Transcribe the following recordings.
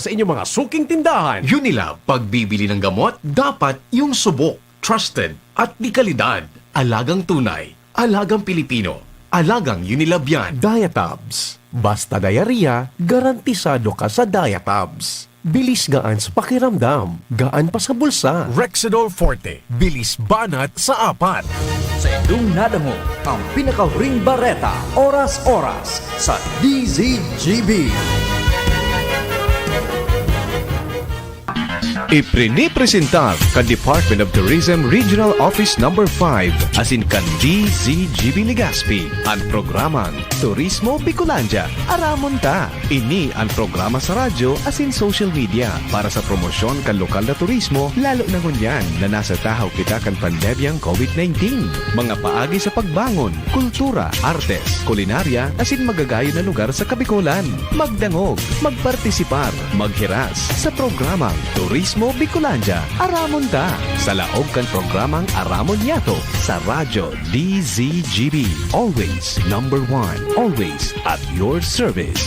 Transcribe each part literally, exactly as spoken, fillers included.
sa inyong mga suking tindahan. Unilab, pagbibili ng gamot, dapat yung subok, trusted, at de kalidad. Alagang tunay, alagang Pilipino, alagang Unilab yan. Diatabs. Basta diarrhea, garantisado ka sa Diatabs. Bilis gaan sa pakiramdam, gaan pa sa bulsa. Rexidol Forte, bilis banat sa apat. Sa indong nadangog ang pinakahuring bareta, oras-oras sa D Z G B. Iprinipresentar kan Department of Tourism Regional Office Number five asin kan D Z G B Legazpi an programang Turismo Bicolandia, Aramon Ta. Ini an programa sa radyo asin social media para sa promosyon kan lokal na turismo, lalo na ngunyan na nasa tahaw kita kan pandemyang COVID nineteen. Mga paagi sa pagbangon, kultura, artes, kulinarya, asin magagayon na lugar sa Kabikolan. Magdangog, magpartisipar, maghiras sa programang Turismo Bicolandia, Aramon Ta, sa laog kan programang Aramon Yato sa Radyo D Z G B. Always number one, always at your service.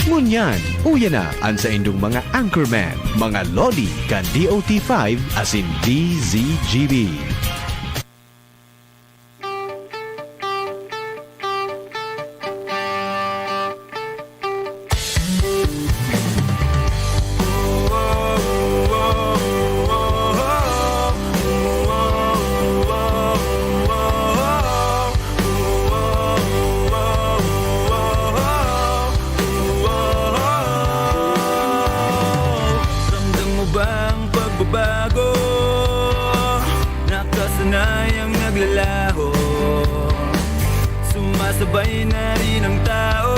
Ngunyan, uya na an saindong mga anchorman, mga loli kan D O T five asin D Z G B. Ramdam mo ba ang pagbabago? Nakasanayang naglalaho, sumasabay na rin ang tao.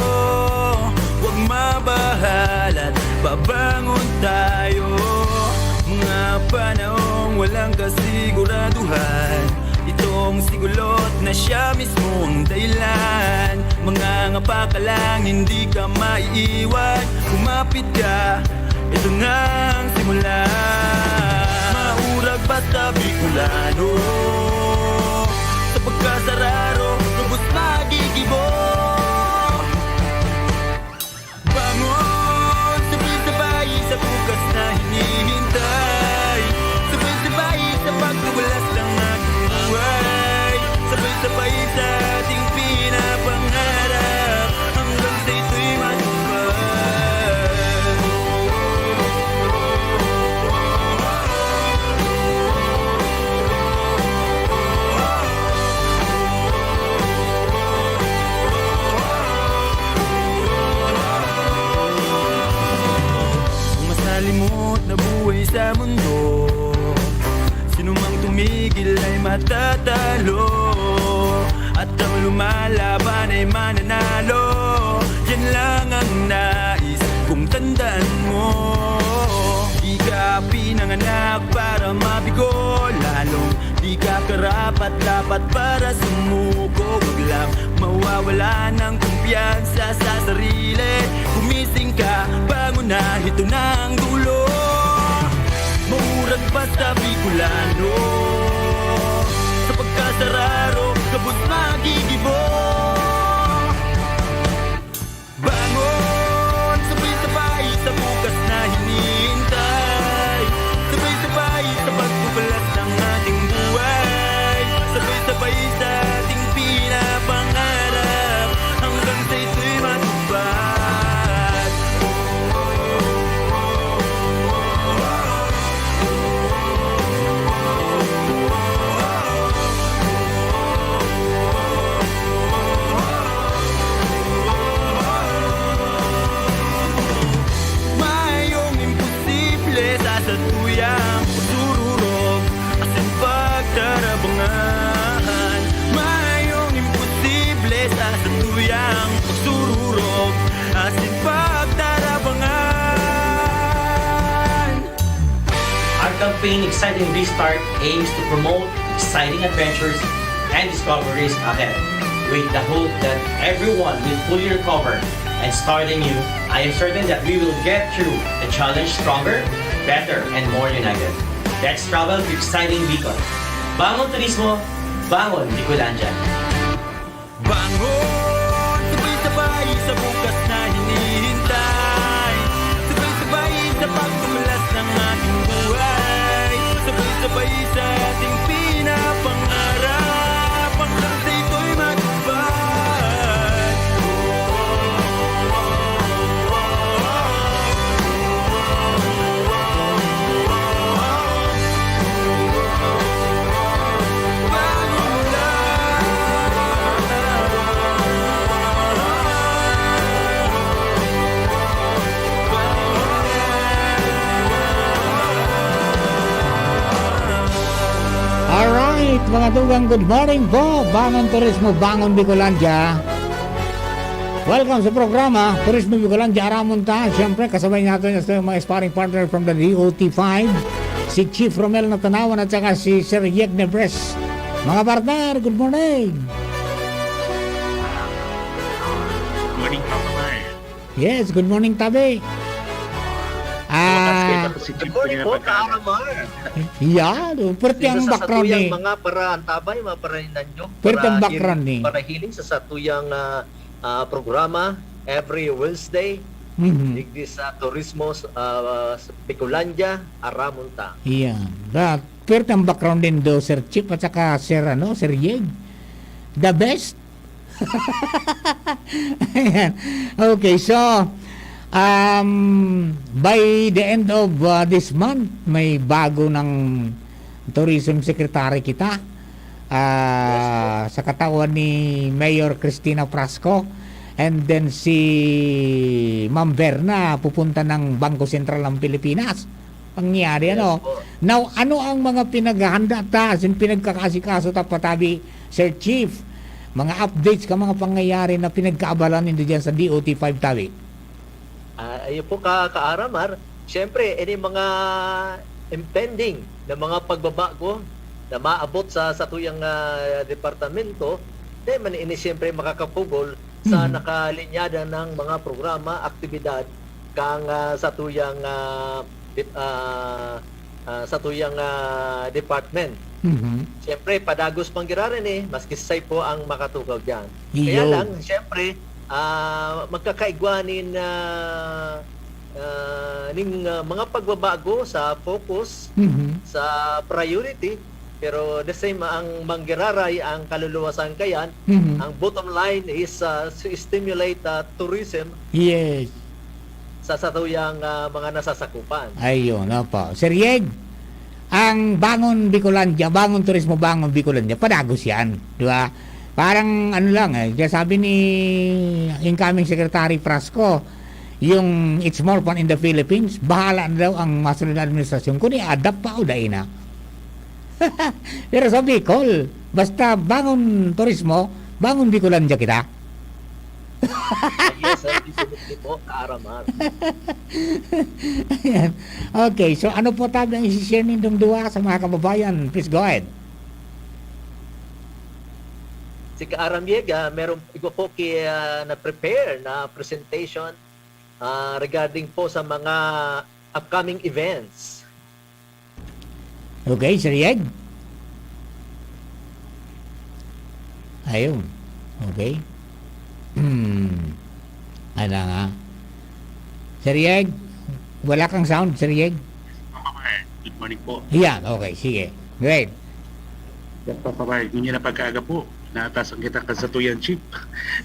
Huwag mabahala, babangon tayo. Mga panahong walang kasiguraduhan, itong sigulot na siya mismo ang dahilan. Mga ngapa ka lang, hindi ka maiiwan. Kumapit ka, ito na ang simula. Maurag basta Bicolano, sa pagkasararo, lubos magigibo. Bangon, sabay-sabay sa bukas na hinihintay. Sabay-sabay sa pagtugulas ng ating buhay. Sabay-sabay sa ating pinapangarap. Hanggang sa ito'y matupad. Masalimot na buhay sa mundo, sino mang tumigil ay matatalo, at ang lumalaban ay mananalo. Yan lang ang nais kong tandaan mo. Di ka pinanganak para mabigo, lalong di ka karapat-dapat para sumuko. Huwag lang mawawala ng kumpiyansa sa sarili. Gumising ka, bangon na, ito na ang dulo. Maurag basta Bicolano, sa pagkasararo, gabos magigibo. Bangon, sabay-sabay sa bukas na hinihintay. Sabay-sabay sa pagbubulas ng ating buhay. Sabay-sabay sa ating pinapangarap. Hanggang sa ito'y matupad. Mayong imposible sa satuyang pagsururog asin pagtarabangan. Mayong imposible sa satuyang pagsururog asin pagtarabangan. Our campaign, Exciting Restart, aims to promote exciting adventures and discoveries ahead, with the hope that everyone will fully recover and start anew. I am certain that we will get through the challenge stronger, better, and more united. Let's travel to exciting Bicol. Bangon Turismo, bangon Bicolandia! Bangon! Sabay-sabay sa bukas na hinihintay. Sabay-sabay sa Mga tugang, good morning po. Bangon Turismo, Bangon Bicolandia. Welcome sa programa, Turismo Bicolandia, Aramon Ta. Siyempre, kasabay natin ang mga sparring partner from the D O T five, si Chief Romel Natanawan at saka si Sir Yeg Nebres. Mga partner, good morning. Morning, Papa Mar. Yes, good morning, Tabi. Ah, Good morning po, Ka-Aramar. Yan, oh, pwerte ang background ni mga paraantabay, mga parahinanyog, pwerte ang background ni para healing sa satuyang, ah, ah, programa every Wednesday. Mhm. Digdi sa Turismo, ah, sa Bicolandia, Aramon Ta. Yan. But, pwerte ang background din do, Sir Chief, at saka Sir, ano, Sir Yeg. The best. Ayan. Okay, so, um, by the end of, uh, this month, may bago ng tourism secretary kita. Ah, sa katawan ni Mayor Cristina Frasco. And then si Ma'am Verna pupunta ng Bangko Sentral ng Pilipinas. Pangyayari, ano? Now, ano ang mga pinaghahanda ta, as in, pinagkakaasikaso ta pa, Tabi, Sir Chief? Mga updates ka, mga pangyayari na pinagkaabalahan nindo diyan sa D O T five, Tabi? Ah, ayun po, ka, Ka-Aramar. Siyempre, any mga impending na mga pagbabago na maabot sa satuyang, ah, departamento, di man ini siyempre makakapugol sa nakalinyada ng mga programa, aktibidad kang, ah, satuyang, ah, dep-, ah, ah, satuyang, ah, department. Mhm. Siyempre, padagos pang giraran eh, maski say po ang makatukaw diyan. Kaya lang, siyempre, ah, magkakaigwa nin, ah, ah, ning, ah, mga pagbabago sa focus, Mhm. sa priority, pero the same, ang manggiraray, ang kaluluwasan kayan, Mhm. ang bottom line is, ah, to stimulate, ah, tourism Yes. sa satuyang, ah, mga nasasakupan. Ayun, opo. Sir Yeg, ang Bangon Bicolandia, Bangon Turismo, Bangon Bicolandia, padagos yan, di ba? Parang ano lang eh, kaya sabi ni incoming Secretary Frasco, yung "It's more fun in the Philippines," bahala na daw ang masunod na administrasyon kung i-adapt pa o dai na. Pero sa Bicol, basta Bangon Turismo, Bangon Bicolandia kita. Yes, sir. Absolutely po, Ka-Aramar. Ayan. Okay, so ano po tabi ang isi-share nindong duwa sa mga kababayan? Please go ahead. Si Ka-Aram Yeg, ah, meron igwa po ki-, ah, na-prepare na presentation, ah, regarding po sa mga upcoming events. Okay, Sir Yeg? Ayun. Okay. Hmm. Ano nga? Sir Yeg, wala kang sound, Sir Yeg? Good morning po. Yan, okay, sige. Great. Yes, Papa Mar. Ngunyan na pagkaaga po, naatasan kita kan satuyang chief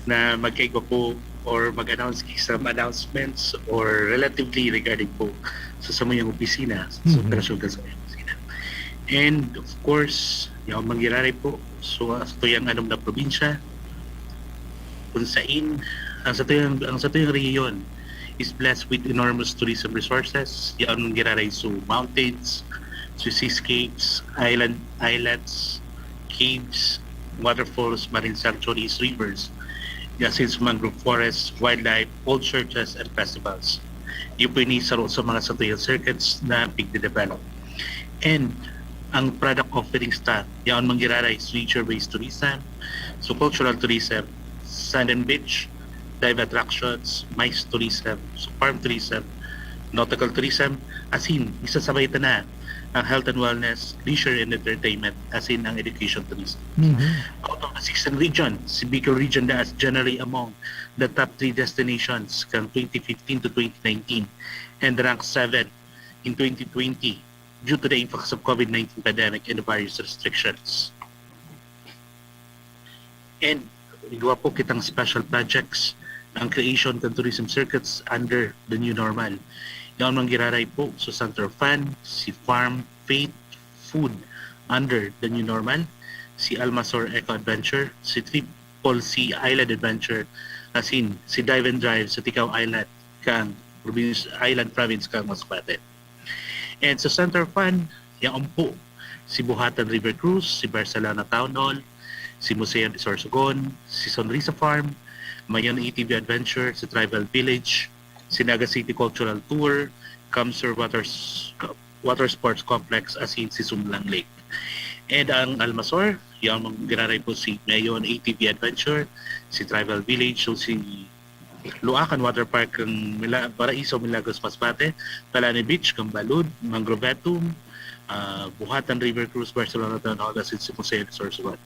na magkaigwa po or mag-announce ki some announcements or relatively regarding po sa samuyang opisina, sa Mhm. operasyon kan samuyang opisina. And of course, yaon manggiraray po, so, sa satuyang anom na probinsya, kung sain ang satuyang, ang satuyang rehiyon is blessed with enormous tourism resources. Yaon manggiraray so mountains, so seascapes, island, islets, caves, waterfalls, marine sanctuaries, rivers, asin so mangrove forests, wildlife, old churches, and festivals. Iyo po ini saro sa mga satuyang circuits na pigde-develop. And ang product offerings ta, yaon manggiraray is nature-based tourism, so cultural tourism, sand and beach, dive attractions, MICE tourism, so farm tourism, nautical tourism, asin isasabay ta na ang health and wellness, leisure and entertainment, asin ang education tourism. Mhm. Out of the sixteen region, si Bicol region na is generally among the top three destinations kan twenty fifteen to twenty nineteen and rank seven in twenty twenty due to the impacts of COVID nineteen pandemic and the various restrictions. And igwa po kitang special projects, ang creation kan tourism circuits under the new normal. Yaon manggiraray po sa Center Fund, si Farm, Faith, Food under the new normal, si Almasor Eco Adventure, si Triple C Island Adventure, asin si Dive and Drive sa Ticao Island kang province, island province kang Masbate. And sa Center Fund, yaon po si Buhatan River Cruise, si Barcelona Town Hall, si Museo de Sorsogon, si Sonrisa Farm, Mayon A T V Adventure, si Tribal Village, si Naga City Cultural Tour, Kamsur Water, Water Sports Complex, asin si Sumlang Lake. And ang Almasor, yaon man giraray po si Mayon A T V Adventure, si Tribal Village, so si Luacan Water Park kan Mila-, Paraiso, Milagros, Masbate, Palani Beach, Gambalud, Mangrovetum, ah, Buhatan River Cruise, Barcelona Town Hall, asin si Museo de Sorsogon.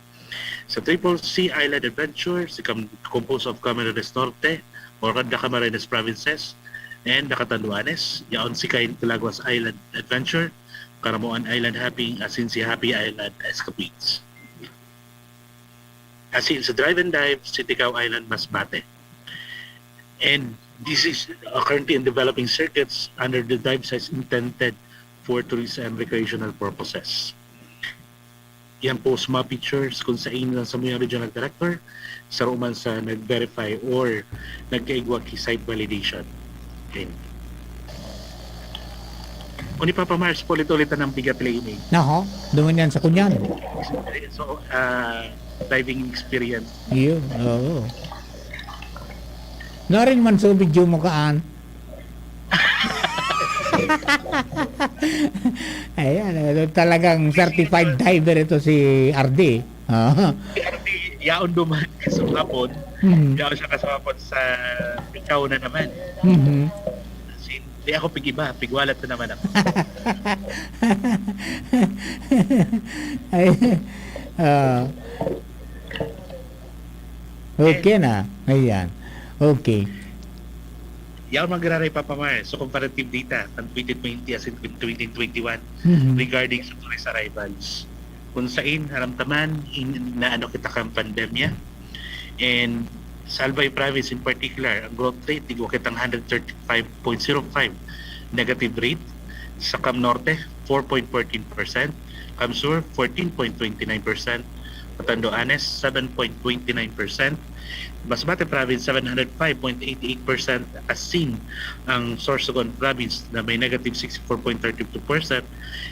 Sa Triple C Island Adventure, si Cam-, composed of Camarines Norte, or the Camarines Provinces, and the Catanduanes. Yaon si Cain Calaguas Island Adventure, Caramoan Island Hopping, asin si Happy Island Escapades. Asin sa Drive and Dive, Siticao Island, Masbate. And this is, uh, currently in developing circuits under the dive sites intended for tourism and recreational purposes. Yan po sa mga pictures kung sa inyo lang sa mga regional director, sa man sa nag-verify or nagkaigwa ki site validation. Okay. Kung ni Papa Mars, ulit-ulit na ng bigat lane. Naho, duman yan sa kunyan. So, ah, diving experience. Iyo, oo. Narin man sa video mo kaan. Ayan, eh, talagang certified diver ito si R D. Ah. Si R D, yaon duman kasong hapon. Mhm. Yaon siya kasong hapon sa ikaw na naman. Mhm. As in, di ako pig-iba, pigwalat na naman ako. Ay, ah. Okay na. Ayan. Okay. Yaon man giraray, Papa Mar, so comparative data kan twenty twenty as in twenty twenty-one Mhm. regarding sa tourist arrivals. Kung sain, naramdaman, in, na ano kita kan pandemya. And sa Albay Province in particular, ang growth rate, igwa kitang hundred thirty-five point zero five negative rate. Sa Cam Norte, four point fourteen percent. Cam Sur, fourteen point twenty nine percent. Catanduanes, seven point twenty nine percent. Masbate Province, seven hundred five point eight eight percent. Asin ang Sorsogon Province na may negative sixty-four point thirty-two percent.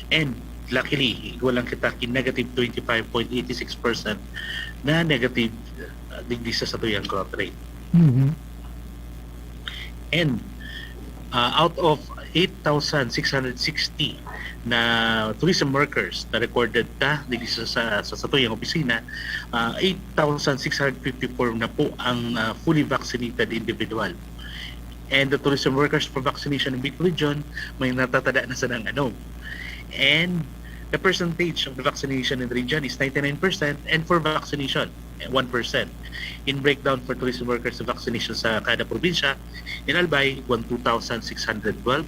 And luckily, igwa lang kita ki negative twenty-five point eighty-six percent na negative, uh, digdi sa satuyang growth rate. Mhm. And, uh, out of eight thousand six hundred sixty na tourism workers na recorded ta digdi sa, sa, sa satuyang opisina, uh, eight thousand six hundred fifty-four na po ang, uh, fully vaccinated individual. And the tourism workers for vaccination in Bicol Region, may natatada na sanang ano. And the percentage of the vaccination in the region is ninety-nine percent, and for vaccination, one percent. In breakdown for tourism workers sa vaccination sa kada probinsya, in Albay, igwa two thousand six hundred twelve,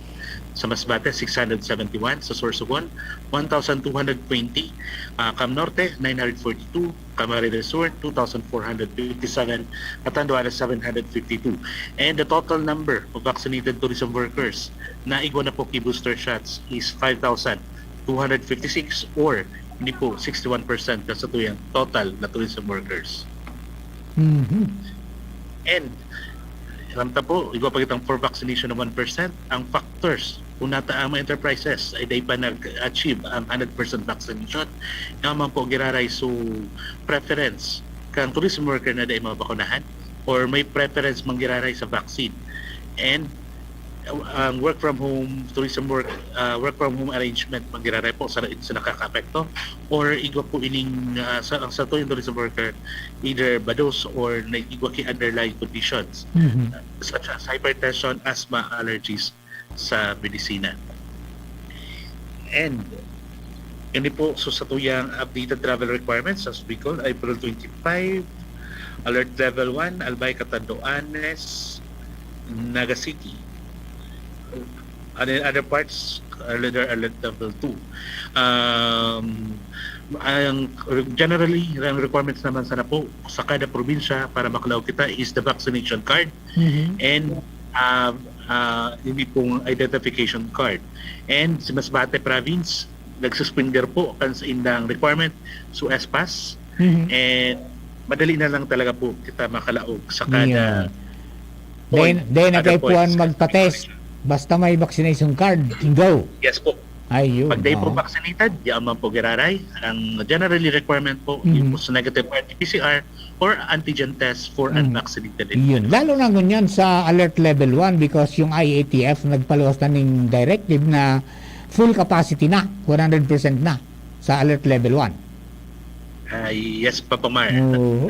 sa Masbate, six hundred seventy-one, sa Sorsogon, one thousand two hundred twenty, ah, Cam Norte, nine hundred forty-two, Camarines Sur, two thousand four hundred fifty-seven, Catanduanes, seven hundred fifty-two. And the total number of vaccinated tourism workers na igwa na po ki booster shots is five thousand two hundred fifty-six, or hindi po, sixty-one percent na satuyang total na tourism workers. Mhm. And, alam ta po, igwa pa kitang for vaccination na one percent. Ang factors, kung nata ang mga enterprises ay dai pa nag-achieve ang hundred percent vaccination, yaon man po giraray so preference kan tourism worker na dai mabakunahan or may preference man giraray sa vaccine. And, uh, ang work from home, tourism work, uh, work from home arrangement man giraray po sa, sa nakakaapekto, or igwa po ining, uh, sa, ang satuyang tourism worker, either bados or naigwa ki underlying conditions, Mhm. such as hypertension, asthma, allergies sa medisina. And, ini po, so satuyang updated travel requirements as we call April twenty-five, alert level one, Albay, Catanduanes, Naga City. And in other parts, alert, alert level two. Um, ang, generally, ang requirements naman sana po sa kada probinsya para makalaog kita is the vaccination card Mhm. and, ah, ah, ini pong identification card. And si Masbate Province, nagsuspender po kan sa indang requirement, so S-Pass. Mhm. And madali na lang talaga po kita makalaog sa kada Yeah. Then, point, then kada nagkaipuhan points. Magpa-test. Basta may vaccination card, go. Yes po. Ayun, Pag dai po oo. vaccinated, di man po giraray. Ang generally requirement po, Mhm. yung po sa negative R T P C R or antigen test for Mhm. unvaccinated Yun. individuals. Lalo na ngunyan sa alert level one because yung I A T F nagpaluwas na ning directive na full capacity na, one hundred percent na sa alert level one. Ah, yes, Papa Mar. Oo.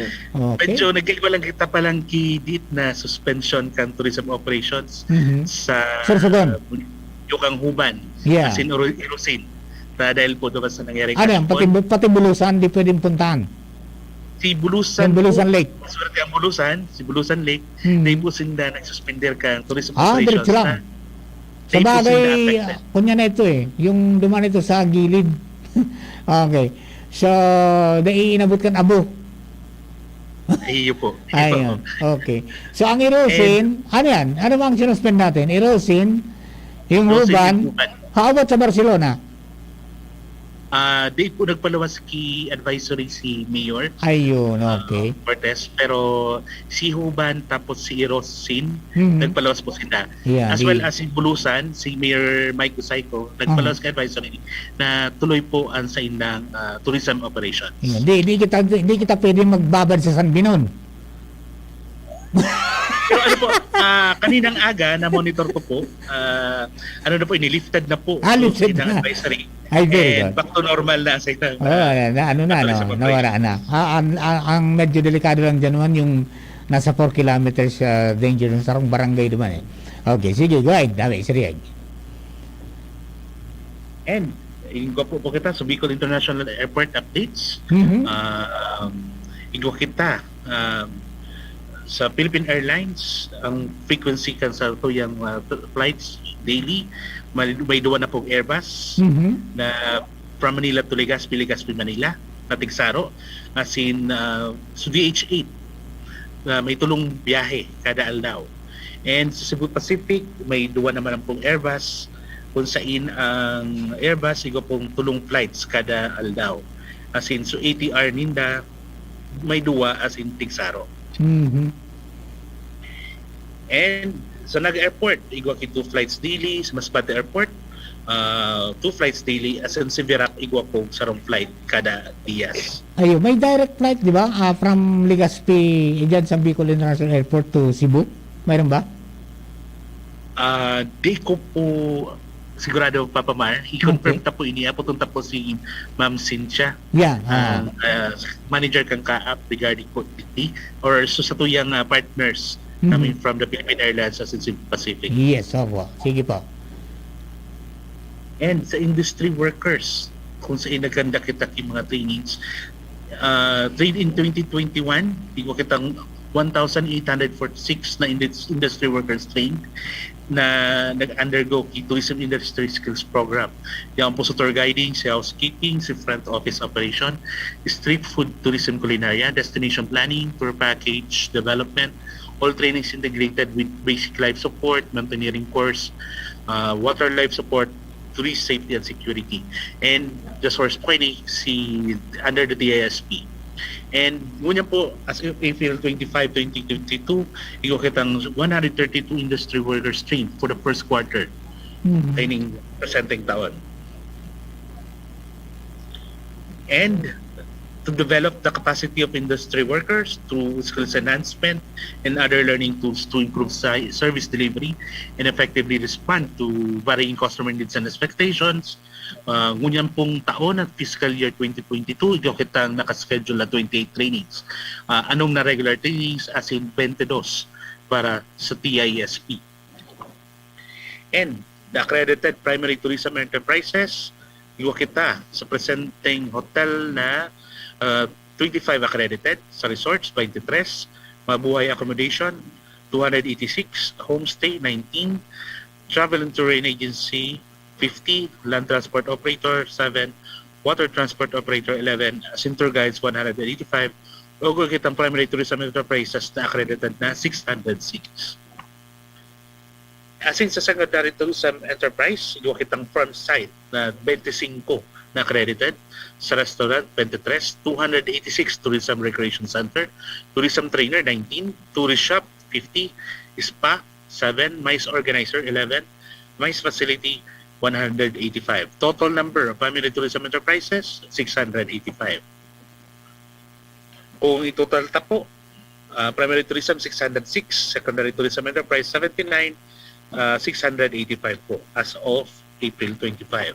Okay. Medyo nagkaiba lang kita palang ki diit na suspension kan tourism operations Mhm. sa Sorsogon. Yukang Huban, Yeah. as in Oro-, Irosin. Na dahil po doon sa nangyaring Ano yan? Pati, crash po. pati Bulusan, di pwedeng puntahan. Si Bulusan Yung Bulusan po, Lake. Swerte ang Bulusan, si Bulusan Lake, Hmm. dahil po sinda nagsuspender kan tourism Ah, operations diretso lang. na Sa dahil po bagay, sinda affected. kunya na ito eh. Yung duman ito sa gilid. Okay. So, naiinabot kan abo. Iyo po. Ayun. Okay. So, ang Irosin, ano yan? Ano ba ang sinuspend natin? Irosin, yung Irosin, Huban, yung Huban. How about sa Barcelona? Ah, di po nagpaluwas ki advisory si Mayor Ayun, ah, okay. Cortez, pero si Huban tapos si Irosin Mhm. nagpaluwas po sila. Yeah, As di- well as si Bulusan, si Mayor Mike Usayco, nagpaluwas ka advisory na tuloy po ang sa indang ah, tourism operation. Yun. Di, di kita di kita pwede magbabad sa San Binon. Pero ano po, ah, kaninang aga na monitor ko po, ah, ano na po, inilifted na po Ah, yung lifted inang na. advisory. Ay, very And good. back to normal na sa Oh, na, na, ano na, Ano no? sa mga Nawala na. Ah, ang, ang, ang medyo delikado lang dyan naman yung nasa four kilometers ah, danger zone sa sarong barangay naman eh. Okay, sige, go ahead. Dami, Sir Rian. And, igwa po po kita sa Bicol International Airport updates. Mhm. Ah, um, igwa kita um, sa Philippine Airlines, ang frequency kan sa tuyang uh, flights daily, may, may duwa na pong Airbus Mhm. na from Manila to Legazpi, Legazpi, Manila, na tigsaro. As in, uh, sa D H eight, na may tulong biyahe kada aldaw. And sa Cebu Pacific, may duwa naman ang pong Airbus, kung sain ang Airbus, igwa pong tulong flights kada aldaw. As in, so A T R ninda, may duwa as in tigsaro. Mhm. And sa Naga Airport, igwa ki two flights daily. Sa Masbate Airport, uh, two flights daily. As in, sa Virac, igwa po sarong flight kada diyas. Ayun, may direct flight, di ba? Ah, from Legazpi, dyan sa Bicol International Airport to Cebu. Mayroon ba? Ah, di ko po sigurado, Papa Mar. I-confirm Okay. ta po ini. Apoton ta po si Ma'am Cynthia, Yeah. Ah. ang ah, manager kan CAAP regarding po dito or sa, sa tuyang ah, partners Mhm. coming from the Philippine Airlines as in Cebu Pacific. Yes, opo. Sige po. And sa industry workers, kung sa inaganda kita yung mga trainings, uh, trade in twenty twenty-one, igwa kitang one thousand eight hundred forty-six na indus- industry workers trained na nag-undergo ki Tourism Industry Skills Program. Yan po sa tour guiding, sa housekeeping, sa front office operation, street food tourism, culinaria, destination planning, tour package development, all trainings integrated with basic life support, mountaineering course, uh, water life support, tourist safety and security. And just for explaining, si under the D I S P. And ngunyan po, as of April twenty-five, twenty twenty-two, igwa kitang one hundred thirty-two industry workers trained for the first quarter Mhm. kaining presenteng taon. And to develop the capacity of industry workers through skills enhancement and other learning tools to improve si- service delivery and effectively respond to varying customer needs and expectations. Uh, ngunyan pong taon at fiscal year twenty twenty-two, igwa kitang nakaschedule na twenty-eight trainings. Uh, anong na regular trainings? As in, twenty-two para sa T I S P. And the accredited primary tourism enterprises, igwa kita sa presenteng hotel na uh, twenty-five accredited, sa resorts, twenty-three, Mabuhay Accommodation, two hundred eighty-six, Homestay, nineteen, Travel and Touring Agency, fifty, Land Transport Operator, seven, Water Transport Operator, eleven, Center Guides, one hundred eighty-five, igwa kitang primary tourism enterprises na accredited na six hundred six. As in, sa Secondary Tourism Enterprise, igwa kitang farm site na twenty-five na accredited, sa restaurant, twenty-three, two hundred eighty-six tourism recreation center, tourism trainer, nineteen, tourist shop, fifty, spa, seven, MICE organizer, eleven, MICE facility, one hundred eighty-five. Total number of primary tourism enterprises, six hundred eighty-five. Kung i-total ta po, ah, primary tourism, six hundred six, secondary tourism enterprise, seventy-nine, ah, six hundred eighty-five po as of April twenty-five.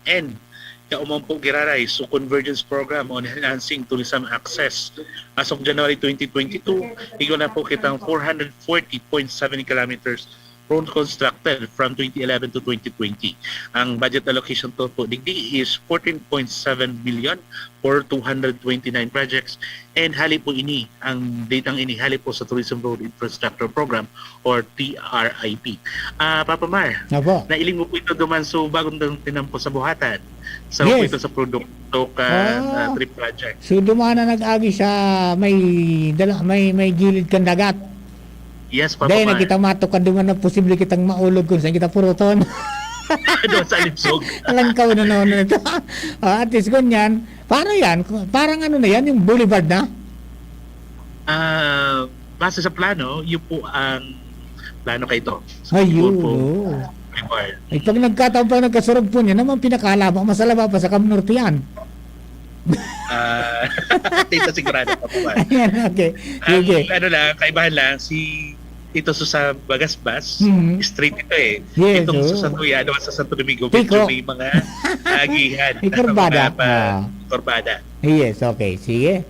And, kauman po giraray, so convergence program on enhancing tourism access. As of January twenty twenty-two, igwa na po kitang four hundred forty point seven kilometers road constructed from twenty eleven to twenty twenty. Ang budget allocation to po digdi is fourteen point seven billion for two hundred twenty-nine projects, and hali po ini, ang datang ini, hali po sa Tourism Road Infrastructure Program or T R I P. Ah, Papa Mar, Opo. nailing mo po ito duman sa bagong tinampo sa buhatan. Sa po Yes. ito sa produkto kan Ah. ah, trip project. So, dumana nag-agi sa may, dala, may, may gilid kan dagat. Yes, Papa Dahil Mar. Nakita matukad duman na posible kitang maulog kung saan kita puruton. Doon sa Alipsog. Alam ka na noon nito. Ah, at least ganyan. Paano yan? Parang ano na yan, yung boulevard na? Ah, base sa plano, yun po ang plano kay ito. Ayun, Yun po, oo. Boulevard. Ay, pag nagkataon pa nagkasurog po niya naman, pinakahalaman, mas halaba pa sa Cam Norte yan. Ah, dito sigurado pa po ba? Ayan, okay. Ang Sige. ano lang, kaibahan lang, si ito sa, sa Bagasbas, Mhm. straight ito eh. Yes, Itong oo. sa Santuya, ano, sa Santo Domingo, Tiko. medyo may mga agihan. May kurbada. Mga pa, Ah. kurbada. Yes, okay. Sige.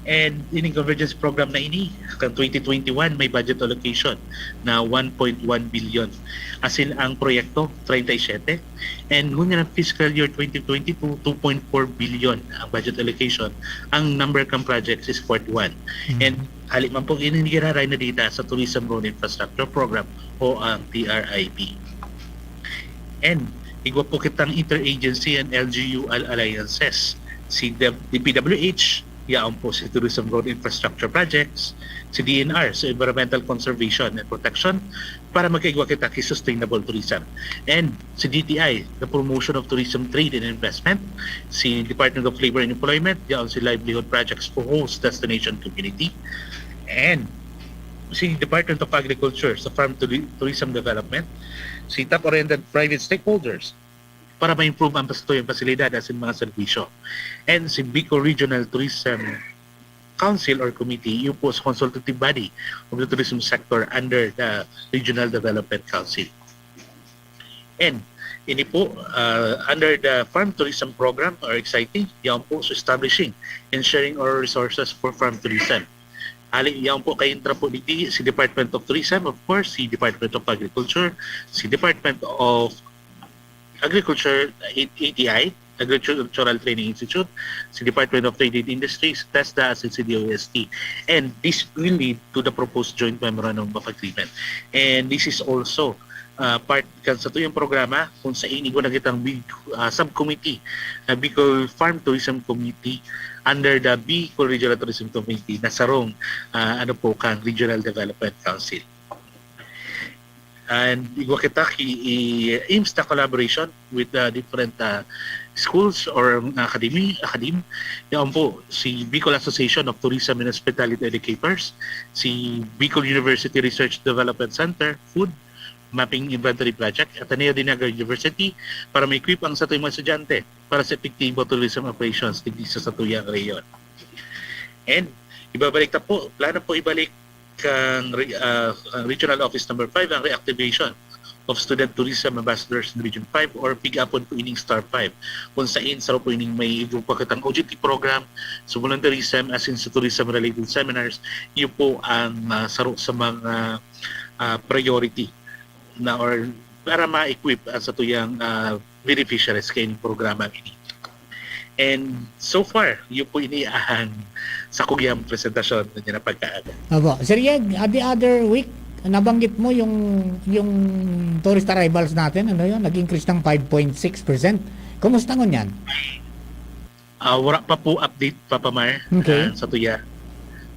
And ining convergence program na ini, kan twenty twenty-one, may budget allocation na one point one billion. Asin ang proyekto, treinta y siete. And ngunyan ang fiscal year twenty twenty-two, two point four billion ang budget allocation. Ang number kan projects is forty-one. Mhm. And hali man po ini giraray na data sa Tourism Road Infrastructure Program o ang T R I P. And igwa po kitang interagency and L G U al-, alliances. Si D P W H, yaon po si Tourism Road Infrastructure Projects, si D N R, sa Environmental Conservation and Protection, para magkaigwa kita ki sustainable tourism. And si D T I, the promotion of tourism, trade and investment, si Department of Labor and Employment, yaon si Livelihood Projects for Host Destination Community, and si Department of Agriculture sa Farm Turi-, Tourism Development, si top-oriented private stakeholders para ma-improve ang pastoy ang pasilidad asin mga serbisyo. And si Bicol Regional Tourism Council or Committee, yun po sa consultative body of the tourism sector under the Regional Development Council. And ini po, uh, under the Farm Tourism Program or exciting, yan po sa establishing and sharing our resources for farm tourism. Hali, yan po kay intra po digdi si Department of Tourism, of course, si Department of Agriculture, si Department of Agriculture, A T I, Agricultural Training Institute, si Department of Trade and Industries, TESDA, asin si D O S T. And this will lead to the proposed joint memorandum of agreement. And this is also uh, part kan satuyang programa kung sa ini na kitang big uh, subcommittee, uh, Bicol Farm Tourism Committee under the Bicol Regional Tourism Committee na sarong uh, ano po kan Regional Development Council. And igwa kita ki, i-, aims the collaboration with the different uh, schools or academy, academy. Yan po, si Bicol Association of Tourism and Hospitality Educators, si Bicol University Research Development Center, Food, Mapping Inventory Project, Ateneo de Naga University, para ma-equip ang satuyang mga estudyante para sa epektibo tourism operations digdi sa satuyang rehiyon. And ibabalik ta po, plano po ibalik kang re-, ah, ang Regional Office Number five ang reactivation of Student Tourism Ambassadors in Region five or pig-apon po ining Star five. Kung sain, saro po ining may igwa pa kitang O J T program sa volunteerism asin sa tourism-related seminars, iyo po ang ah, saro sa mga ah, priority na or para ma-equip ang satuyang ah, beneficiaries kaining programa ini. And so far, iyo po ini ang sakuyang presentasyon na niya na pagkaaga. Opo. Sir Yeg, uh, the other week, nabanggit mo yung yung tourist arrivals natin, ano yun, nag-increase ng five point six percent. Kumusta ngunyan? Ah, wala pa po update, Papa Mar, Okay. ah, sa tuya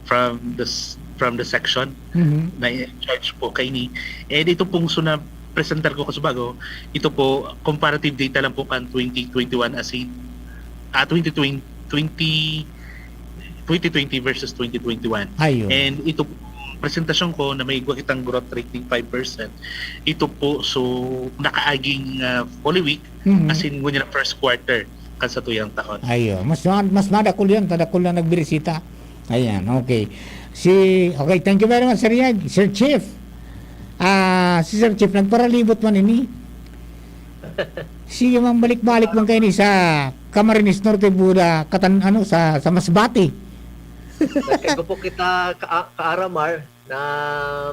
from the s- from the section Mhm. na in charge po kaini. And ito pong suna presentar ko kasubago, ito po comparative data lang po kan twenty twenty-one as in ah, twenty twenty, twenty, twenty twenty versus twenty twenty-one. Ayun. And ito po, presentasyon ko na may igwa kitang growth rate ning five percent, ito po, so, nakaaging, ah, Holy Week, Mhm. as in, ngunyan na first quarter kan satuyang taon. Ayo, mas ma- mas madakul yan, tadakul na nagbirisita. Ayan, okay. Si, okay, thank you very much, Sir Yag. Sir Chief, ah, si Sir Chief, nagparalibot man ini. Sige, mambalik-balik man kayo ni sa Camarines Norte, Buda, Katan, ano, sa, sa Masbate. Nagkagupok kita ka, kaaramar na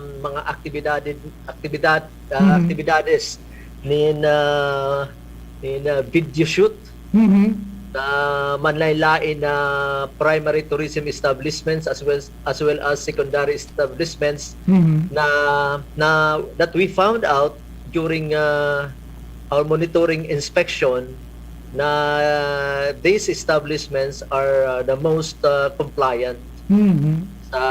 mga aktibidad, aktibidad, ah, Mhm. aktibidades nin, ah, nin, ah, video shoot Mhm. na manlain-lain na primary tourism establishments as well as, as well as secondary establishments Mhm. na, na that we found out during, ah, our monitoring inspection na these establishments are, ah, the most, ah, compliant Mhm. sa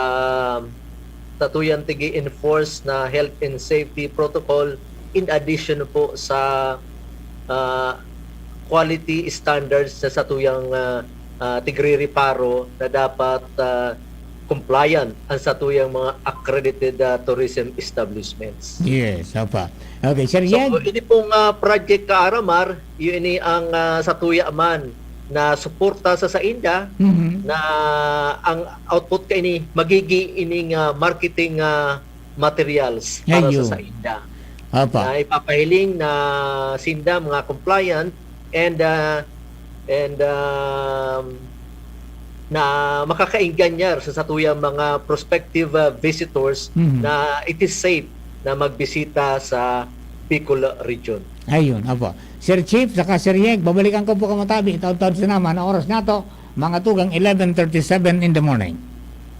satuyang tigi-enforce na health and safety protocol, in addition po sa, ah, quality standards na satuyang, ah, ah, tigririparo na dapat, ah, compliant ang satuyang mga accredited, ah, tourism establishments. Yes, apa. Okay, Sir So, Yag. Ini pong, ah, project kaaramar, yun ini ang, ah, satuya man na suporta sa sainda Mhm. na ang output kaini magigi ining, ah, marketing, ah, materials para Ayun. sa sainda. Apa. Na ipapahiling na sinda mga compliant and, ah, and, um, na makakaingganyar sa satuyang mga prospective, ah, visitors Mhm. na it is safe na magbisita sa Bicol region. Ayun, apa. Sir Chief, saka Sir Yeg, babalikan ko po kamo tabi, taud-taud sa naman, ang oras nato, mga tugang eleven thirty-seven in the morning.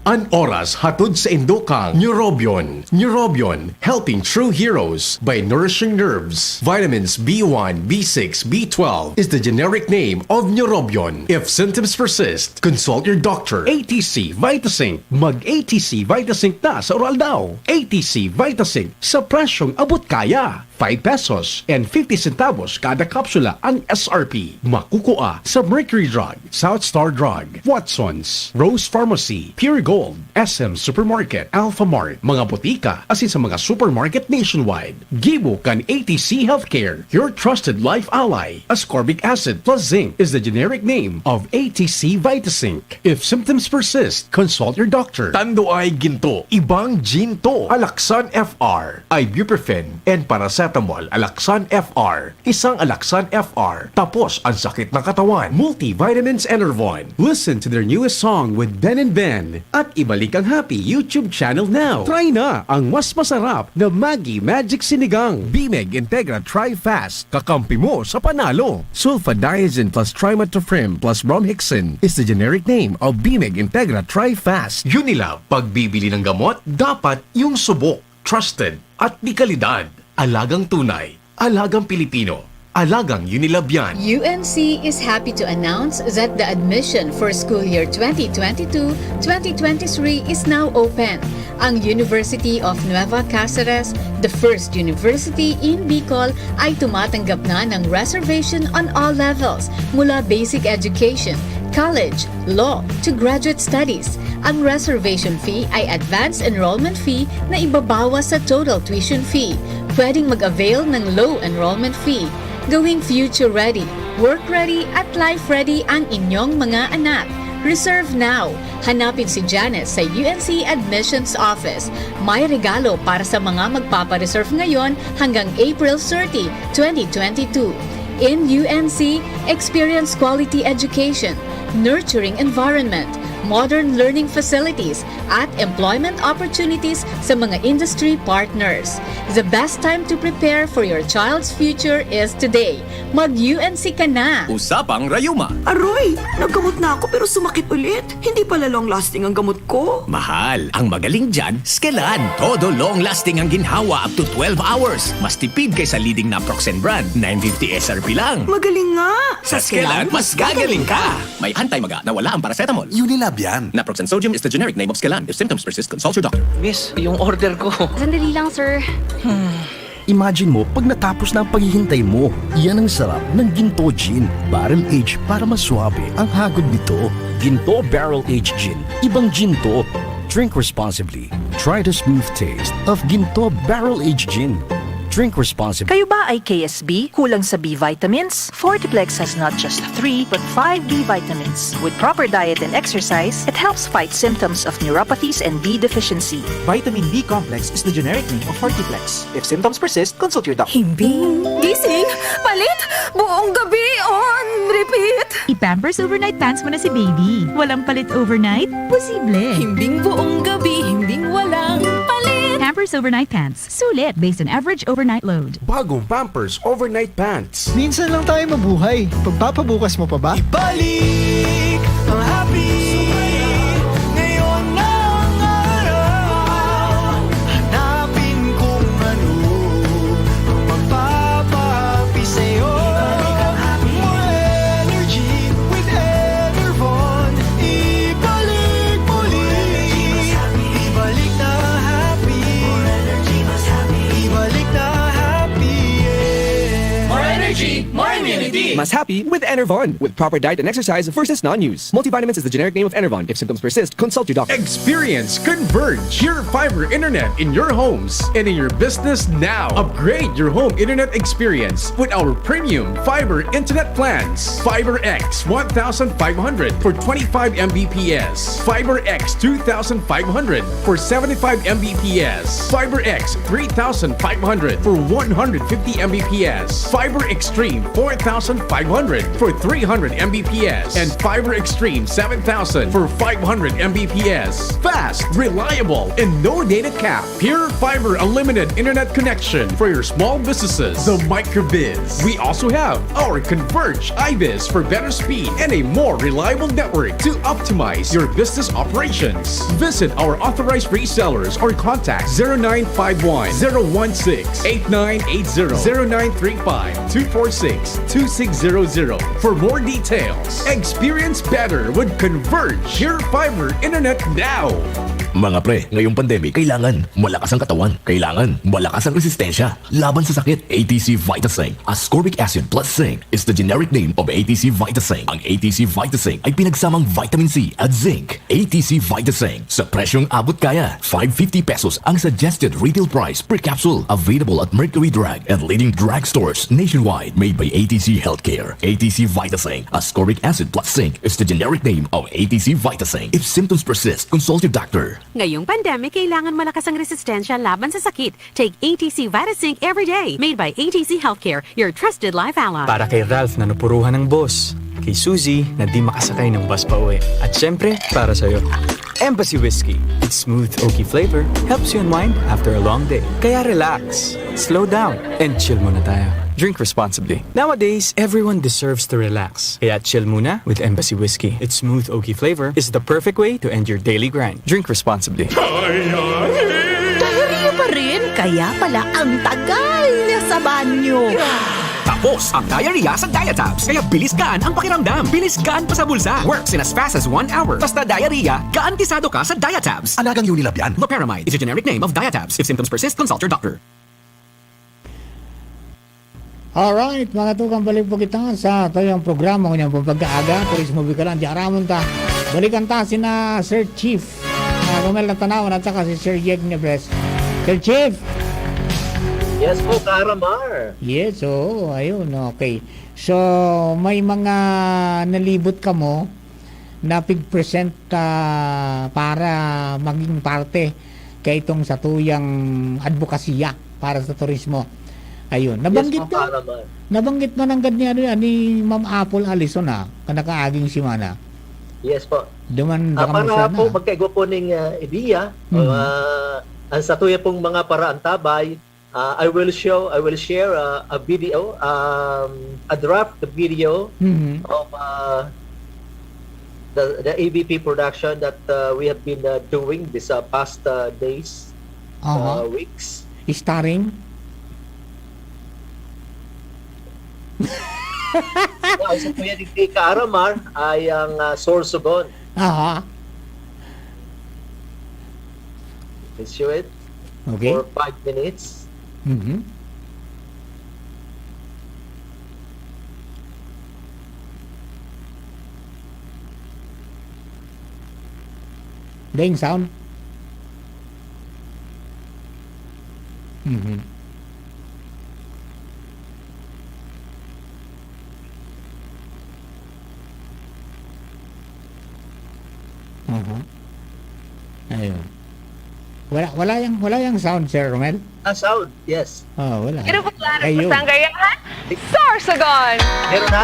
An oras hatod sa indo kang Neurobion. Neurobion, helping true heroes by nourishing nerves. Vitamins B one, B six, B twelve is the generic name of Neurobion. If symptoms persist, consult your doctor. A T C Vitazinc. Mag A T C Vitazinc na sa oral daw. A T C Vitazinc sa presyong abot kaya. Five pesos and fifty centavos kada kapsula ang S R P. Makukua sa Mercury Drug, South Star Drug, Watson's, Rose Pharmacy, Pure Gold, S M Supermarket, Alphamart, mga botika, asin sa mga supermarket nationwide. Gibo kan A T C Healthcare, your trusted life ally. Ascorbic acid plus zinc is the generic name of A T C Vitazinc. If symptoms persist, consult your doctor. Tando ay ginto, ibang ginto. Alaxan F R, ibuprofen, and paracetamol. Alaxan F R, isang Alaxan F R. Tapos ang sakit ng katawan. Multivitamins Enervon. Listen to their newest song with Ben and Ben. At ibalik ang Happy YouTube channel now. Try na ang mas masarap na Maggi Magic Sinigang. Bimeg Integra Tri-Fast. Kakampi mo sa panalo. Sulfadiazine plus trimethoprim plus bromhexine is the generic name of Bimeg Integra Tri-Fast. Unilab, pagbibili ng gamot, dapat yung subok, trusted, at di kalidad. Alagang tunay, alagang Pilipino, alagang Unilab yan. U N C is happy to announce that the admission for school year twenty twenty-two twenty twenty-three is now open. Ang University of Nueva Caceres, the first university in Bicol, ay tumatanggap na ng reservation on all levels, mula basic education, college, law, to graduate studies. Ang reservation fee ay advance enrollment fee na ibabawas sa total tuition fee. Pwedeng mag-avail ng low enrollment fee. Gawing future ready, work ready, at life ready ang inyong mga anak. Reserve now! Hanapin si Janice sa U N C Admissions Office. May regalo para sa mga magpapareserve ngayon hanggang April thirty, twenty twenty-two. In U N C, experience quality education, nurturing environment, modern learning facilities, at employment opportunities sa mga industry partners. The best time to prepare for your child's future is today. Mag-U N C ka na! Usapang Rayuma. Aroy! Naggamot na ako pero sumakit ulit. Hindi pala long lasting ang gamot ko. Mahal, ang magaling dyan, Skelan. Todo long lasting ang ginhawa up to twelve hours. Mas tipid kaysa leading naproxen brand, nine fifty S R P lang. Magaling nga! Sa Skelan, mas gagaling ka! May anti-maga na wala ang paracetamol. Unilab yan. Naproxen sodium is the generic name of Skelan. If symptoms persist, consult your doctor. Miss, yung order ko. Sandali lang, sir. Imagine mo, pag natapos na ang paghihintay mo, iyan ang sarap ng Ginto Gin. Barrel Age para mas suabe ang hagod nito. Ginto Barrel Age Gin. Ibang Ginto. Drink responsibly. Try the smooth taste of Ginto Barrel Aged Gin. Drink responsibly. Kayo ba ay K S B? Kulang sa B vitamins? Fortiplex has not just three, but five B vitamins. With proper diet and exercise, it helps fight symptoms of neuropathies and B deficiency. Vitamin B complex is the generic name of Fortiplex. If symptoms persist, consult your doctor. Himbing, gising, palit, buong gabi on repeat. I-Pampers Overnight Pants mo na si baby. Walang palit overnight? Posible. Himbing buong gabi, himbing walang palit. Pampers Overnight Pants. Sulit based on average overnight load. Bagong Pampers Overnight Pants. Minsan lang tayo mabuhay. Pagpapabukas mo pa ba? Ibalik ang happy. Ngayon na ang araw. Hanapin kung ano ang magpapahappy sa'yo. More energy with Enervon. Ibalik muli. Ibalik na happy. Ibalik na happy, yeah. More energy, more immunity. Mas happy with Enervon. With proper diet and exercise versus non-use. Multivitamins is the generic name of Enervon. If symptoms persist, consult your doctor. Experience Converge, your fiber internet in your homes and in your business now. Upgrade your home internet experience with our premium fiber internet plans. Fiber X one thousand five hundred for twenty-five M B P S. Fiber X two thousand five hundred for seventy-five M B P S. Fiber X three thousand five hundred for one hundred fifty M B P S. Fiber Extreme four thousand five hundred for three hundred M B P S. And Fiber Extreme seven thousand for five hundred M B P S. Fast, reliable, and no data cap. Pure Fiber Unlimited Internet Connection for your small businesses. The Microbiz. We also have our Converge iBiz for better speed and a more reliable network to optimize your business operations. Visit our authorized resellers or contact zero nine five one, zero one six, eight nine eight zero, zero nine three five, two four six, two six zero zero for more details. Experience better with Converge Pure Fiber Internet now. Mga pre, ngayong pandemic, kailangan malakas ang katawan. Kailangan malakas ang resistensya laban sa sakit. A T C Vitasync, ascorbic acid plus zinc, is the generic name of A T C Vitasync. Ang A T C Vitasync ay pinagsamang vitamin C at zinc. A T C Vitasync, sa presyong abot kaya, five fifty pesos ang suggested retail price per capsule. Available at Mercury Drug and leading drugstores nationwide. Made by A T C Healthcare. A T C Vitasync, ascorbic acid plus zinc, is the generic name of A T C Vitasync. If symptoms persist, consult your doctor. Ngayong pandemic, kailangan malakas ang resistensya laban sa sakit. Take A T C Vitasync every day. Made by A T C Healthcare, your trusted life ally. Para kay Ralph na napuruhan ng boss, kay Suzy na di makasakay ng bus pa uwi, at syempre, para sa'yo. Embassy Whiskey. Its smooth, oaky flavor helps you unwind after a long day. Kaya relax, slow down, and chill muna tayo. Drink responsibly. Nowadays, everyone deserves to relax. Kaya chill muna with Embassy Whiskey. Its smooth, oaky flavor is the perfect way to end your daily grind. Drink responsibly. Diarrhea pa rin? Kaya pala ang tagal niya sa banyo. Tapos ang diarrhea sa Diatabs. Kaya bilis gaan ang pakiramdam. Bilis gaan pa sa bulsa. Works in as fast as one hour. Basta diarrhea, garantisado ka sa Diatabs. Alagang Unilab yan. Loperamide is a generic name of Diatabs. If symptoms persist, consult your doctor. Alright, mga tukang, balik po kita sa tayong programa ngayong pagkaaga, Turismo Bicol, diaramon ta. Balikan ta sina Sir Chief, ah, Romel Natanawan at saka si Sir Yeg Nebres. Sir Chief! Yes po, Karamar. Yes, oo, ayun, okay. So, may mga nalibot kamo na pig-present, ah, para maging parte kaitong satuyang adbokasya para sa turismo. Ayun, nabanggit Yes po, na, Karamar. nabanggit man nanggad ni, ano yan, ni Ma'am Apple Alison, ah, kan nakaaging semana. Yes po. Duman Ah, baka mo para sana, po ah. magkaigwa po ning, ah, ideya, Mhm. ah, ang satuya pong mga paraantabay, ah, I will show, I will share, ah, a video, um, a draft video Mhm. of, ah, the, the A V P production that, uh, we have been, uh, doing this, uh, past, uh, days, Aha. uh, weeks. Starring? Now, sa Kuya Digdi Kaaramar ay ang, uh, Sorsogon. Aha. Let's show it Okay. for five minutes. Mhm. Ding sound. Mhm. Aha. Ayun. Wala, wala yang, wala yang sound, Sir Romel? Ah, sound, yes. Oh, wala. Beautiful planet Ayun. Sa Sanggayahan, Sorsogon. Meron na?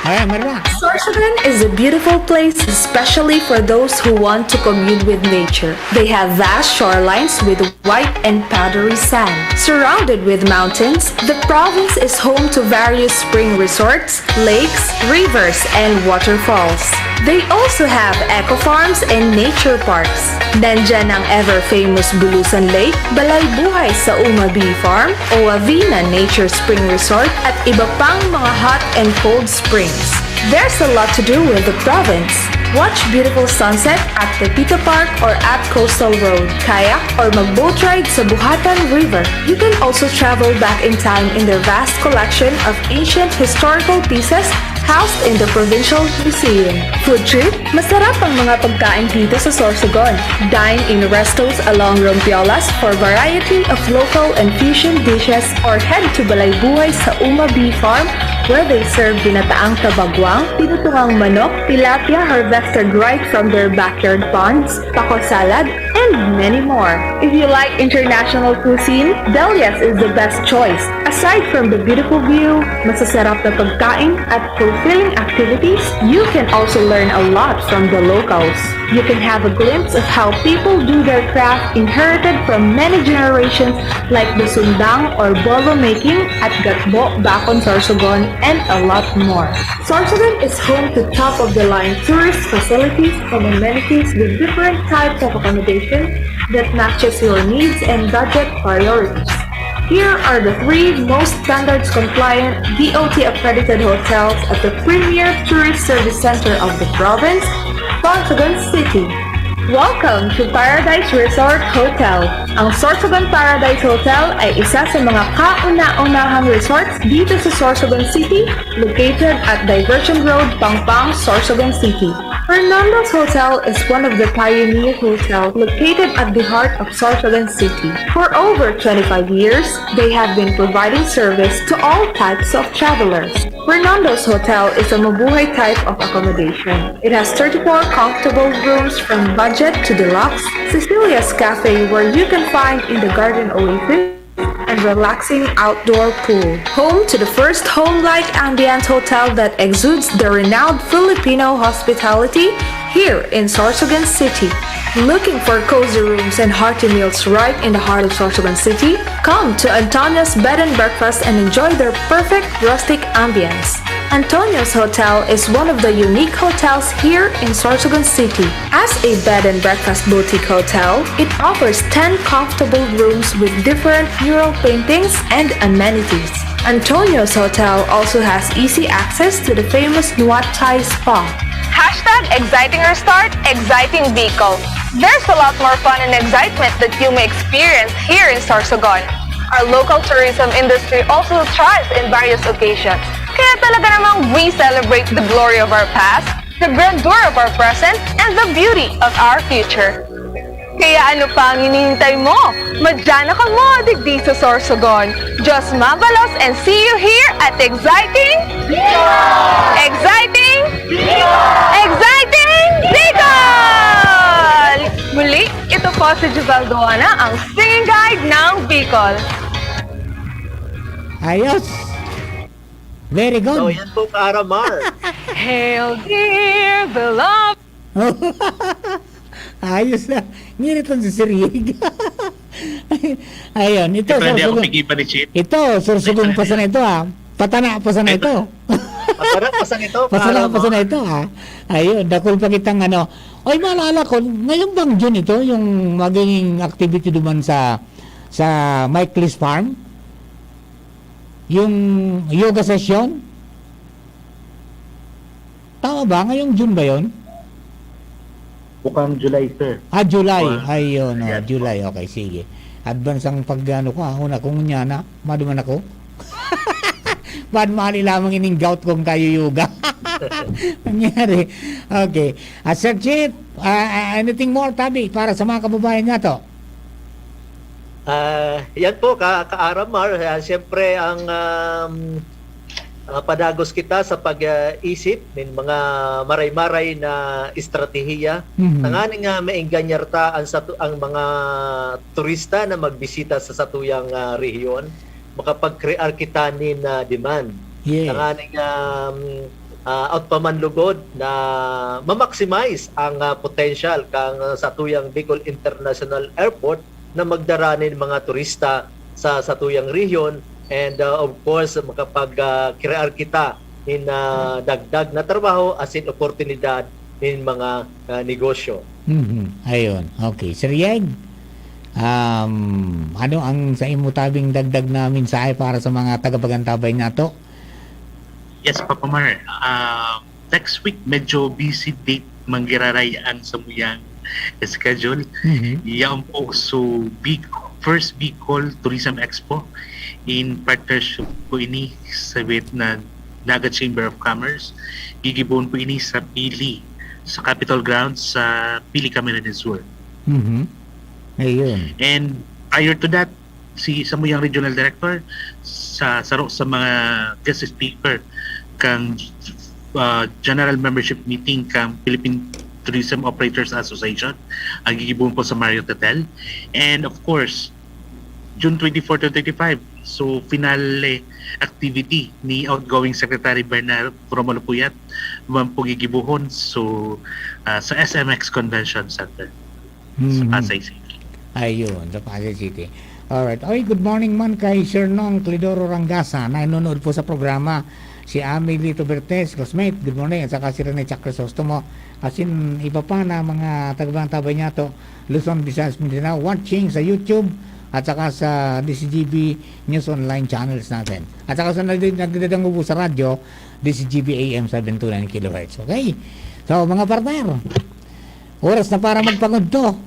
Ay, meron na. Sorsogon is a beautiful place, especially for those who want to commune with nature. They have vast shorelines with white and powdery sand. Surrounded with mountains, the province is home to various spring resorts, lakes, rivers, and waterfalls. They also have eco farms and nature parks. Nandyan ang ever-famous Bulusan Lake, Balay Buhay sa Uma Bee Farm, Oavina Nature Spring Resort, at iba pang mga hot and cold springs. There's a lot to do with the province. Watch beautiful sunset at Pepito Park or at Coastal Road, kayak or mag-boat ride sa Buhatan River. You can also travel back in time in their vast collection of ancient historical pieces housed in the Provincial Museum. Food trip? Masarap ang mga pagkain dito sa Sorsogon. Dine in restos along Rompiolas for variety of local and fusion dishes or head to Balay Buhay sa Uma Bee Farm where they serve ginataang tabagwang, pinutungang manok, tilapia harvested right from their backyard ponds, taco salad, and many more. If you like international cuisine, Delias is the best choice. Aside from the beautiful view, masasarap na pagkain at fulfilling activities, you can also learn a lot from the locals. You can have a glimpse of how people do their craft inherited from many generations, like the sundang or bolo making at gatbo, bakon, sorsogon, and a lot more. Sorsogon is home to top-of-the-line tourist facilities and amenities with different types of accommodation that matches your needs and budget priorities. Here are the three most standards-compliant D O T accredited hotels at the premier tourist service center of the province, Sorsogon City. Welcome to Paradise Resort Hotel. Ang Sorsogon Paradise Hotel ay isa sa mga kauna-unahang resorts dito sa Sorsogon City, located at Diversion Road, Pangpang, Sorsogon City. Fernando's Hotel is one of the pioneer hotels located at the heart of Sorsogon City. For over twenty-five years, they have been providing service to all types of travelers. Fernando's Hotel is a mabuhay type of accommodation. It has thirty-four comfortable rooms from budget to deluxe, Cecilia's Cafe, where you can find in the garden oasis, and relaxing outdoor pool. Home to the first home-like ambient hotel that exudes the renowned Filipino hospitality here in Sorsogon City. Looking for cozy rooms and hearty meals right in the heart of Sorsogon City? Come to Antonio's Bed and Breakfast and enjoy their perfect rustic ambience. Antonio's Hotel is one of the unique hotels here in Sorsogon City. As a bed and breakfast boutique hotel, it offers ten comfortable rooms with different mural paintings and amenities. Antonio's Hotel also has easy access to the famous Nuat Thai Spa. Hashtag exciting restart, exciting Bicol. There's a lot more fun and excitement that you may experience here in Sorsogon. Our local tourism industry also thrives in various occasions. Kaya talaga namang we celebrate the glory of our past, the grandeur of our present, and the beauty of our future. Kaya ano pa ang hinihintay mo? Madya na kamo digdi sa Sorsogon. Diyos mabalos and see you here at Exciting Bicol! Exciting Bicol! Exciting Bicol! Muli, ito po si Jubel Duana, ang Sing Guide ng Bicol. Ayos! Very good! So, yan po, Karamar. Hail, dear beloved. Ayos na. Ngiriton si Sir Yig. Ayun, ito, Siyempre, hindi ako Sorsogon. Pigipan ni Chief. Ito, Sorsogon pa sana ito, ha. Patana pa sana ito. Patana pa sana ito. Patana pa sana ito, ha. Ayun, dakul pa kitang ano. Oy, maalala ko, ngayon bang June ito, yung magiging activity duman sa sa Michael's Farm? Yung yoga session? Tama ba? Ngayong June ba yon? Mukhang July, sir. Ah, July. Ayun, oh, July. Okay, sige. Advance ang pag-ano ko, ah. Una kong unya na, maduman ako. Bad mali lamang ining gout kong kayo yoga. Nangyari. Okay. Ah, Sir Chief, ah, ah, anything more, tabi, para sa mga kababayan nga to? Ah, yan po, ka, ka-Aramar, ah, siyempre ang, um, ah, padagos kita sa pag-isip nin mga maray-maray na estratehiya. Mhm. Tanganing, ah, maenganyar ta ang satu-, ang mga turista na magbisita sa satuyang, ah, rehiyon, makapag-create kita nin, ah, demand. Yes. Tanganing, um, ah, out pa man lugod na ma-maximize ang, ah, potential kang, ah, satuyang Bicol International Airport na magdara nin mga turista sa satuyang rehiyon, and, ah, of course, makapag, ah, create kita nin, ah, dagdag na trabaho asin oportunidad nin mga, ah, negosyo. Mhm. Ayun. Okay. Sir Yeng, um, ano ang sa imo tabing dagdag na mensahe para sa mga tagapagantabay nato? Yes, Papa Mar. Ah, next week, medyo busy date man giraray ang samuyang schedule. Mhm. Yaon po, so, big, first Bicol Tourism Expo in partnership po ini sa with na Naga Chamber of Commerce. Gigibohon po ini sa Pili, sa Capitol Grounds sa Pili, Camarines Sur. Mhm. Ayun. And prior to that, si samuyang regional director sa saro sa mga guest speaker kang, ah, general membership meeting kang Philippine Tourism Operators Association, ang gigibohon po sa Marriott Hotel. And of course, June twenty-four to twenty-five, so finale activity ni outgoing Secretary Bernard Romulo Puyat man po gigibohon, so, ah, sa S M X Convention Center sa Mhm. Pasay City. Ayun, sa Pasay City. Alright. Oy, good morning man kay Sir Nong Clidoro Rangasa, nanonood po sa programa. Si Amelito Bertes, classmate, good morning. At saka si Rene Chac Crisostomo. Asin iba pa na mga tagapagantabay nato, Luzon, Visayas, Mindanao, watching sa YouTube at saka sa D C G B News Online channels natin. At saka sa nagdi-, nagdadangog po sa radyo, D C G B A M seven two nine kilohertz. Okay? So, mga partner, oras na para magpangudto.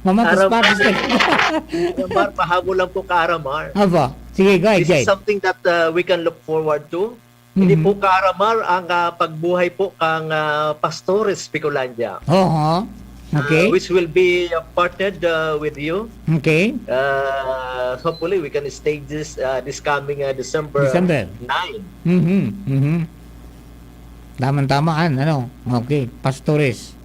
Mamatos-patos Aramar, na. Aramar, pahabol lang po ka, Aramar. Apo. Sige, go ahead, This go is ahead. something that, uh, we can look forward to. Hindi Mhm. po ka, Aramar, ang, ah, pagbuhay po kang, ah, Pastores Bicolandia. Oho. Okay. Uh, which will be, uh, partnered, uh, with you. Okay. Uh, hopefully, we can stage this, uh, this coming, uh, December December. nine. Mhm, mhm. Tamang-tamaan, ano? Okay, Pastores.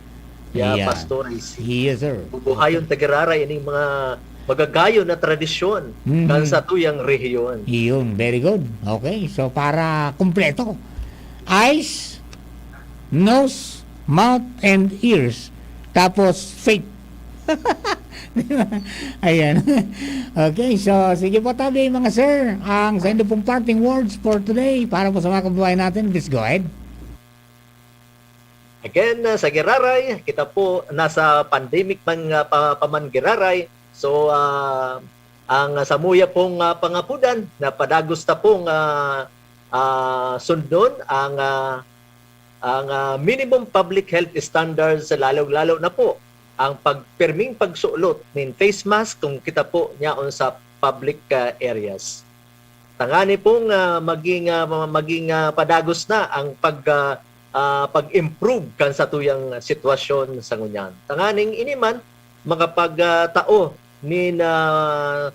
Yeah, Ayan. Pastores. Yes, sir. Bubuhayon ta giraray ining mga magagayon na tradisyon Mhm. kan satuyang rehiyon. Iyon, very good. Okay, so para kumpleto. Eyes, nose, mouth, and ears. Tapos, faith. Di ba? Ayan. Okay, so sige po tabi, mga sir. Ang sa inyo pong parting words for today para po sa mga kababayan natin, please go ahead. Again, ah, sa giraray, kita po nasa pandemic man, ah, pa, pa man giraray. So, ah, ang samuya pong, ah, pangapudan na padagos ta pong, ah, ah, sundon ang, ah, ang, ah, minimum public health standards, lalo-lalo na po ang pagpirming pagsulot nin face mask kung kita po nyaon sa public, ah, areas. Tangani pong, ah, maging, ah, ma-, maging, ah, padagos na ang pag, ah, ah, pag-improve kan satuyang sitwasyon sa ngunyan. Tanganing ini man makapag, ah, tao nin, ah,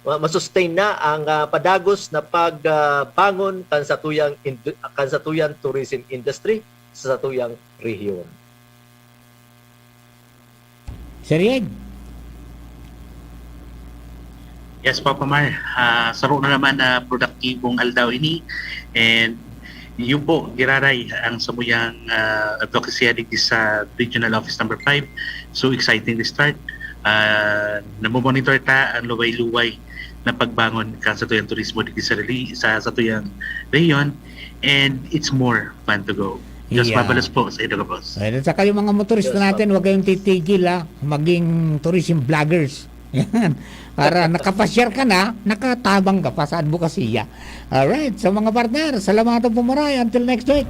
ma-, masustain na ang, ah, padagos na pag, ah, bangon kan satuyang indu-, kan satuyang tourism industry sa satuyang rehiyon. Sir Yeg. Yes, Papa Mar. Ah, saro na naman na produktibong aldaw ini. And yun po, giraray ang samuyang, ah, advocacy digdi sa Regional Office Number Five. So exciting to start. Ah, namomonitor ta ang luway-luway na pagbangon kan satuyang turismo digdi sa reli-, sa satuyang rehiyon. And it's more fun to go. Diyos Yeah. mabalos po sa inyo, boss. Ayun, at saka yung mga motorista Yes, natin, sir. huwag kayong titigil, ah. Maging tourism vloggers. Yan. Para nakapasyar ka na, nakatabang ka pa sa advokasya. Alright, so mga partner, salamatan po maray. Until next week.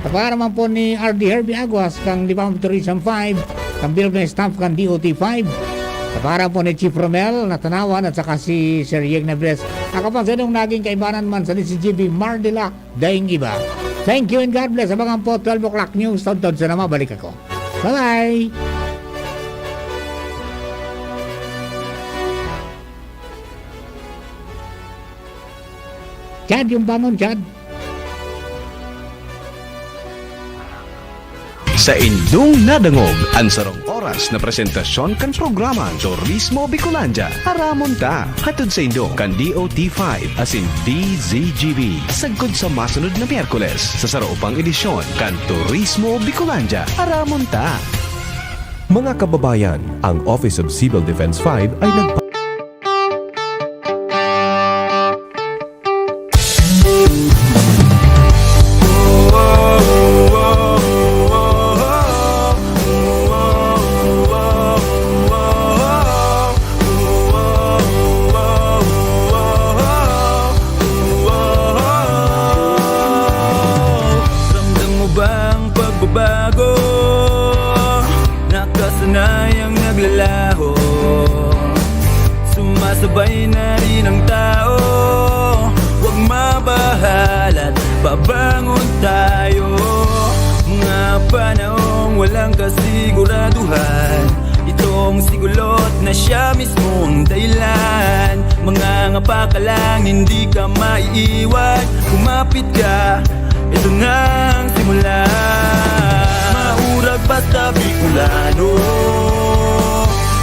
Sa pangaran po ni R D Herbie Aguas, kang Department of Tourism five, kang Bureau of Staff, kang D O T five. Sa pangaran po ni Chief Romel Natanawan at saka si Sir Yeg Nebres. Ako po sa inyong naging kaibanan man sa D C G B, Mardila, Daing Iba. Thank you and God bless. Abangan po, twelve o'clock news. Taon-taon sana mabalik ako. Bye-bye! Chad, yung bangon, Chad. Sa indong nadangog an sarong oras na presentasyon kan programang Turismo Bicolandia, Aramon Ta. Hatod sa indo kan D O T five asin D Z G B. Sagkod sa masunod na Miyerkules, sa saro pang edisyon kan Turismo Bicolandia, Aramon Ta. Mga kababayan, ang Office of Civil Defense five ay nagpa- Ramdam mo bang pagbabago? Nakasanayang naglalaho. Sumasabay na rin ang tao. Huwag mabahala, babangon tayo. Mga panahong walang kasiguraduhan, itong sigulot na siya mismo ang dahilan. Mga ngapa ka lang, hindi ka maiiwan. Kumapit ka, ito na ang simula. Maurag basta Bicolano,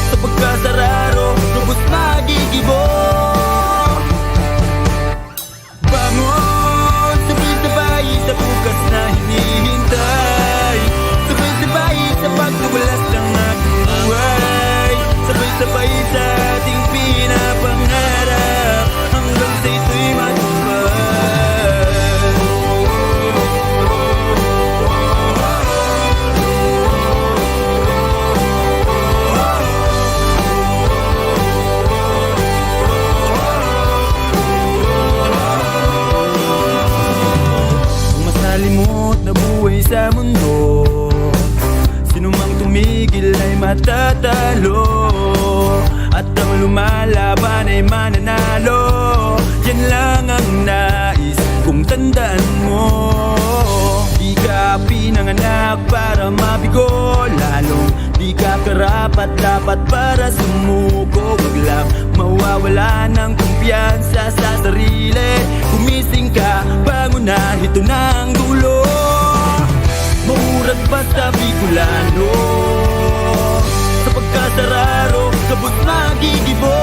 sa pagkasararo, lubos magigibo. Bangon, sabay-sabay sa bukas na hinihintay. Sabay-sabay sa pagtugulas ng ating buhay. Sabay-sabay sa ating pinapangarap hanggang sa ito'y matupad. Ang masalimot na buhay sa mundo, sino mang tumigil ay matatalo. At ang lumalaban ay mananalo. Yan lang ang nais kong tandaan mo. Di ka pinanganak para mabigo, lalong di ka karapat-dapat para sumuko. Huwag lang mawawala ng kumpiyansa sa sarili. Gumising ka, bangon na, ito na ang dulo. Maurag basta Bicolano, sa pagkasararo, kabos magigibo.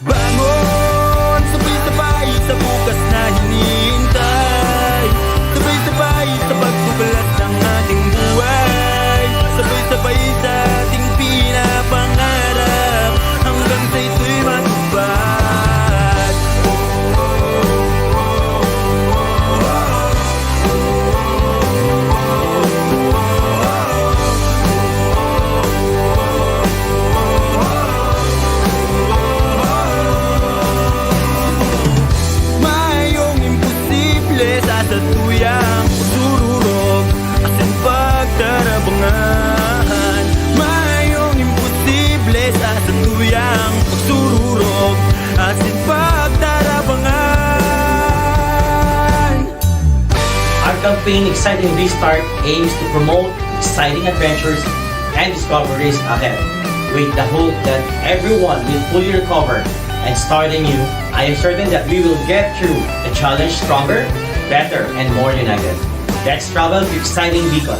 Bangon, sabay-sabay sa bukas na hinihintay. Sabay-sabay sa pagtugulas ng ating buhay. Sabay-sabay sa ating pinapangarap hanggang sa ito'y matupad. Mayong imposible sa satuyang pagsururog asin pagtarabangan. Mayong imposible sa satuyang pagsururog asin pagtarabangan. Our campaign, Exciting Restart, aims to promote exciting adventures and discoveries ahead, with the hope that everyone will fully recover and start anew. I am certain that we will get through the challenge stronger, better, and more united. Let's travel to exciting Bicol.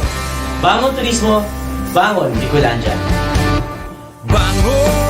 Bangon Turismo, Bangon Bicolandia! Bangon!